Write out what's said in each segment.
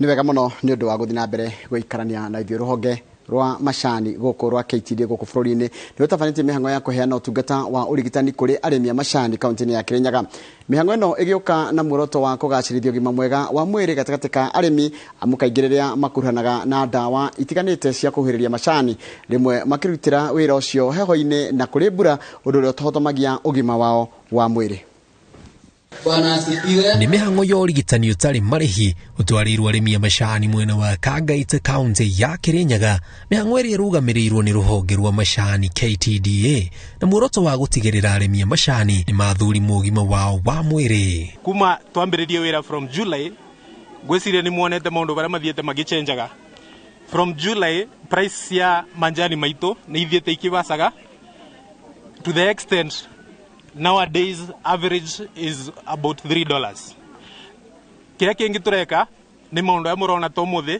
Nĩ wega mũno nĩ ũndũ wa gũthiĩ na mbere gũikarania na ithuĩ. Rũhonge rwa macani gũkũ rwa KTDA gũkũ bũrũri-inĩ nĩ rũtabanĩtie mĩhang'o ya kũheana ũtungata wa ũrigitani kũrĩ arĩmi a macani kaunti-inĩ ya Kirinyaga. Mĩhang'o ĩno ĩgĩũka na muoroto wa kũgacĩrithia ũgima mwega wa mwĩrĩ gatagatĩ ka arĩmi, amu kaingĩ rĩrĩa makuruhanaga na ndawa itiganĩte cia kũhuhĩrĩria macani, rĩmwe makĩrutĩra wĩra ũcio heho-inĩ na kũrĩ mbura, ũndũ ũrĩa ũtohotomagia ũgima wao wa mwĩrĩ. Bwana asifiwe. Nĩ mĩhang'o ya ũrigitani ũtarĩ marĩhi ũtwarĩirwo arĩmi a macani mwena wa Kangaita, kaunti ya Kirinyaga, mĩhang'o ĩrĩa ĩrũgamĩrĩirwo nĩ rũhonge rwa macani KTDA na muoroto wa gũtigĩrĩra arĩmi a macani nĩ mathurimwo ũgima wao wa mwĩrĩ. Kuma twambĩrĩrie wĩra from July, ngwĩciria nĩ muonete maũndũ marĩa mathiĩte magĩchenjaga. From July, price cia manjani maitũ nĩ ithiĩte ikibacaga to the extent nowadays average is about $3. Kĩrĩa kĩngĩ tũreka nĩ maũndũ aya mũrona ta ũmũthĩ,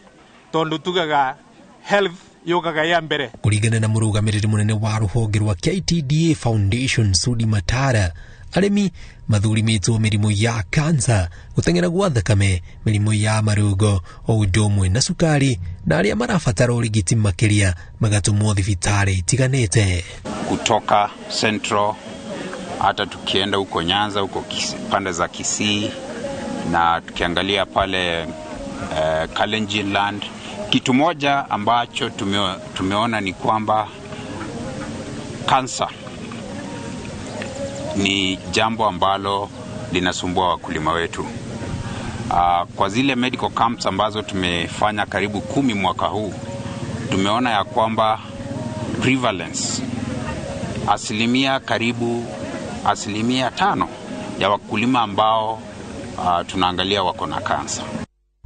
tondũ tugaga health yũkaga ya mbere. Kũringana na mũrũgamĩrĩri mũnene wa rũhonge rwa KTDA Foundation, Sudi Matara, arĩmi mathurimĩtwo mĩrimũ ya kansa, gũteng'era gwa thakame, mĩrimũ ya marũngo o ũndũ ũmwe na cukari, na arĩa marabatara ũrigiti makĩria magatũmwo thibitarĩ itiganĩte. Kutoka Central, hata tukienda huko Nyanza, huko pande za Kisii, na tukiangalia pale Kalenjin land, kitu moja ambacho tumeona ni kwamba kansa ni jambo ambalo linasumbua wakulima wetu. Kwa zile medical camps ambazo tumefanya karibu 10 mwaka huu, tumeona ya kwamba prevalence asilimia karibu 5% ya wakulima ambao tunaangalia wako na kansa.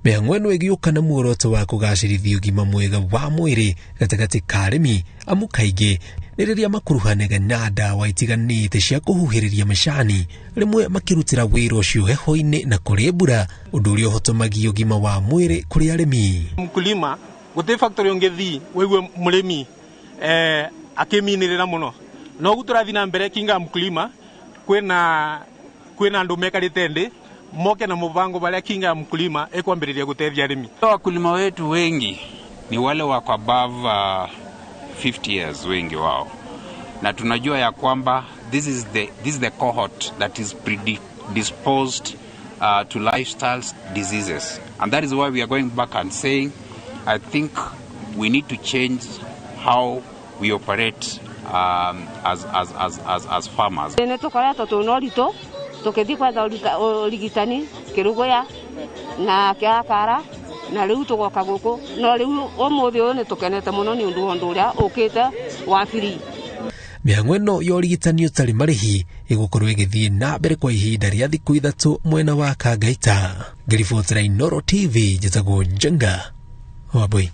Mĩhang'o ĩno ĩgĩũka na muoroto wa kũgacĩrithia ũgima mwega wa mwĩrĩ gatagatĩ ka arĩmi, amu kaingĩ nĩ rĩrĩa makuruhanaga na ndawa itiganĩte cia kũhuhĩrĩria macani, rĩmwe makĩrutĩra wĩra ũcio heho-inĩ na kũrĩ mbura, ũndũ ũrĩa ũhotomagia ũgima wa mwĩrĩ kũrĩ arĩmi. Mkulima gũtirĩ factory ũngĩthiĩ wĩigue mũrĩmi akĩminĩrĩra mũno, no ũguo tũrathiĩ na mbere kinga mkulima, kwĩna andũ mekarĩte ndĩ moke na mũbango barĩa kinga ya mkulima ĩkwambĩrĩria gũteithia arĩmi. Wakulima wetu wengi ni wale wako above 50 years, wengi wao, na tunajua ya kwamba this is the cohort that is predisposed to lifestyle diseases, and that is why we are going back and saying I think we need to change how we operate as farmers. Nĩ tũkoretwo twĩna ũritũ tũkĩthiĩ gwetha ũrigitani Kĩrũgũya na Kĩakara, na rĩu tũgoka gũkũ, no rĩu ũmũthĩ ũyũ nĩ tũkenete mũno nĩ ũndũ wa ũndũ ũrĩa ũkĩte wa free. Mĩhang'o ĩno ya ũrigitani ũtarĩ marĩhi ĩgũkorwo ĩgĩthiĩ na mbere kwa ihinda rĩa thikũ 3 mwena wa Kangaita. Ngĩribotera Inooro TV, njĩtagwo Njenga Wambui.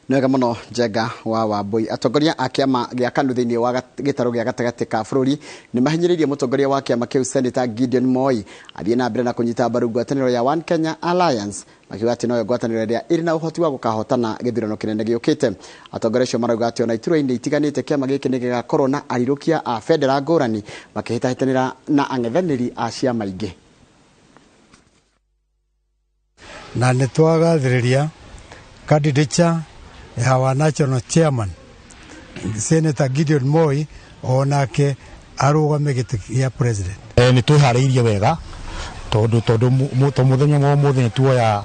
Nĩ wega mũno, Njenga wa Wambui. Atongoria a kĩama gĩa KANU thĩinĩ wa gĩtarũ gĩa gatagatĩ ka bũrũri nĩ mahinyĩrĩirie mũtongoria wa kĩama kĩu, Senator Gideon Moi, athiĩ na mbere na kũnyita mbaru ngwatanĩro ya One Kenya Alliance, makiuga atĩ noyo ngwatanĩro ĩrĩa ĩrĩ na ũhoti wa gũkahotana gĩthurano kĩnene gĩũkĩte. Atongoria acio marauga atĩ ona iturwa-inĩ itiganĩte kĩama gĩkĩ nĩ gĩgakorwo na arirũkia a bendera ngũrani makĩhĩtahĩtanĩra na ang'ethanĩri a ciama ingĩ. Na nĩ twagathĩrĩria candidature ya our national chairman, Senator Gideon Moi, onake arũgame gĩtĩ gĩa president. Nĩ twĩharĩirie wega tondũ to mũthenya wa ũmũthĩ nĩ tuoya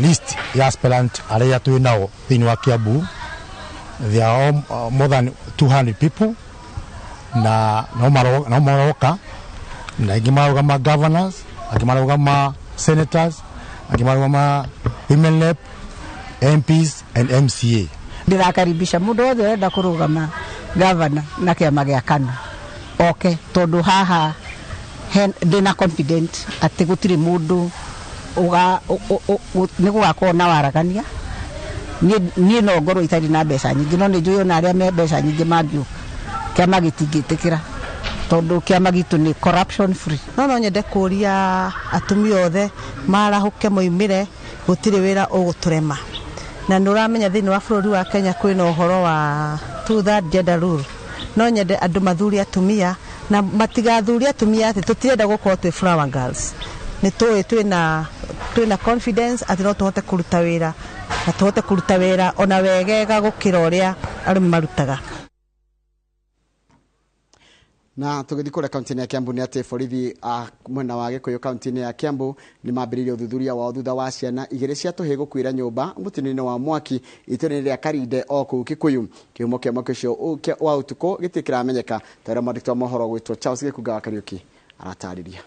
list ya aspirant arĩa twĩ nao thĩinĩ wa Kiambu. There are more than 200 people na no maroka, na angĩ marũgama governors, angĩ marũgama senators, angĩ marũgama women rep, MPs and MCA. Ndĩrakaribisha mũndũ wothe ũrenda kũrũgama gavana na kĩama gĩa KANU oke, tondũ haha ndĩna confident atĩ gũtirĩ mũndũ nĩ gũgakorwo na waragania. Niĩ no ngorwo itarĩ na mbeca nyingĩ, no nĩ njũĩ ona arĩa me mbeca nyingĩ mangĩũka, kĩama gĩtingĩtĩkĩra, tondũ kĩama gitũ nĩ corruption free. No nyende kũria atumia othe marahũke moimĩre, gũtirĩ wĩra ũgũtũrema, na nĩ ũramenya thĩinĩ wa bũrũri wa Kenya kwĩna ũhoro wa two third gender rule. No nyende andũ mathurie atumia na matigathurie atumia atĩ tũtirenda gũkorwo twĩ flower girls. Nĩ tũĩ twĩna Twĩna confidence atĩ no tũhote kũruta wĩra na tũhote kũruta wĩra ona wegega gũkĩra ũrĩa arũme marutaga. Na tũgĩthiĩ kũrĩa kaunti-inĩ ya Kiambu nĩ atĩ borithi a mwena wa Gĩkũyũ kaunti-inĩ ya Kiambu nĩ mambĩrĩirie ũthuthuria wao thutha wa ciana igĩrĩ cia tũhĩĩ gũkuĩra nyũmba mũtino-inĩ wa mwaki itũũra-inĩ rĩa Karinde o kũu Kikuyu. Kĩhumo kĩa mwaki ũcio wa ũtukũ gĩtirĩ kĩramenyeka ta ũrĩa mwandĩki wa mohoro gwĩtwo Charles Gĩkunga wa Kariũki aratarĩria.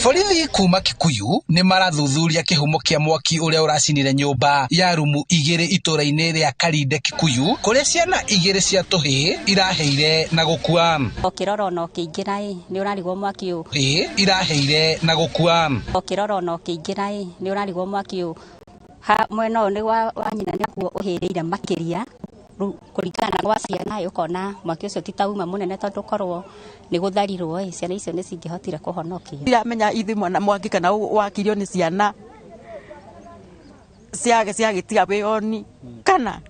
Borithi kuma Kikuyu nĩ marathuthuria kĩhumo kĩa mwaki ũrĩa ũracinire nyũmba ya rumu igĩrĩ itũũra-inĩ rĩa Karinde Kikuyu kũrĩa ciana igĩrĩ cia tũhĩĩ iraheire na gũkua. Ũkĩrora ona ũkĩingĩra ĩ nĩ ũrarigwo mwaki ũyũ. Ĩ iraheire na gũkua. Ũkĩrora ona ũkĩingĩra ĩ nĩ ũrarigwo mwaki ũyũ. Ha mwena ũyũ nĩ wa nyina nĩkuo ũhĩrĩire makĩria. Kũringana na gwa ciana ũkona mwaki ũcio ti ta uma mũnene tondũ korwo nĩ gũtharirwo ĩ ciana icio nĩ cingĩhotire kũhonokio. Ndiramenya ithuĩ mwana mwaki kana wakirio nĩ ciana ciagĩtiga wĩoni kana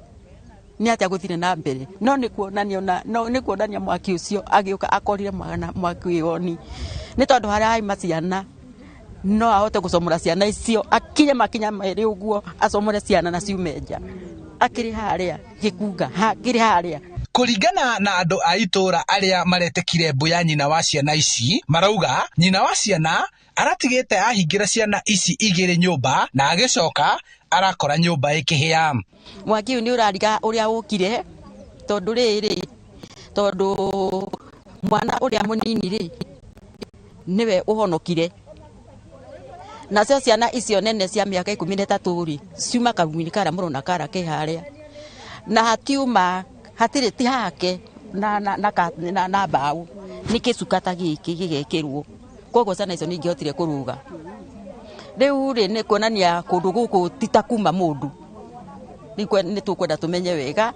nĩ atĩa gũthire na mbere, no nĩ kuonania no nĩ kuonania mwaki ũcio agĩũka akorire mwana mwaki wĩoni nĩ tondũ harĩa haima ciana no ahote gũcomora ciana icio akinye makinya merĩ ũguo acomore ciana na ciume nja. Akĩrĩ harĩa Gĩkunga hakĩrĩ harĩa. Kũringana na andũ a itũũra arĩa maretekire mbu ya nyina wa ciana ici marauga nyina wa ciana aratigĩte ahingĩra ciana ici igĩrĩ nyũmba na agĩcoka arakora nyũmba ĩkĩhĩa. Mwaki ũyũ nĩ ũrariga ũrĩa ũkire tondũ rĩrĩ tondũ mwana ũrĩa mũnini rĩ nĩwe ũhonokire nacio ciana icio nene cia mĩaka 13 rĩ ciuma karumu-inĩ karĩa mũrona kara ke harĩa na hatiuma hatirĩ ti hake na mbaũ nĩ gĩcuka ta gĩkĩ gĩgekĩrwo koguo ciana icio nĩ ingĩhotire kũrũga. Rĩu rĩ nĩ kuonania kũndũ gũkũ ti ta kuma mũndũ, nĩ tũkwenda tũmenye wega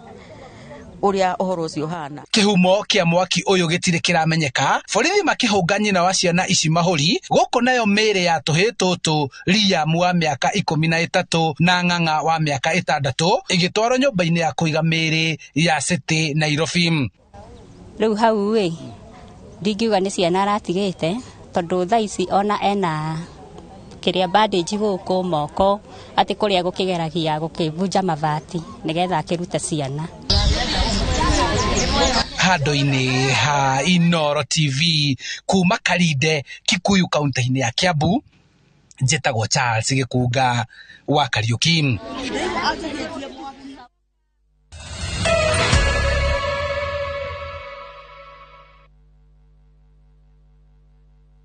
ũrĩa ũhoro ũcio ũhana. Kĩhumo kĩa mwaki ũyũ gĩtirĩ kĩramenyeka. Borithi makĩhũnga nyina wa ciana ici mahũri gũkũ nayo mĩĩrĩ ya tũhĩĩ tũtũ Liam wa mĩaka 13 na Ng'ang'a wa mĩaka 6 ĩgĩtwarwo nyũmba-inĩ ya kũiga mĩĩrĩ ya City Nairobi. Rĩu hau ĩ ndingiuga nĩ ciana aratigĩte tondũ thaa ici ona ena kĩrĩa bandage gũkũ moko atĩ kũrĩa gũkĩgeragia gũkĩbunja mabati nĩgetha akĩrute ciana. Handũ-inĩ ha Inooro TV kuma Karinde Kikuyu kaunti-inĩ ya Kiambu njĩtagwo Charles Gĩkunga wa Kariũki.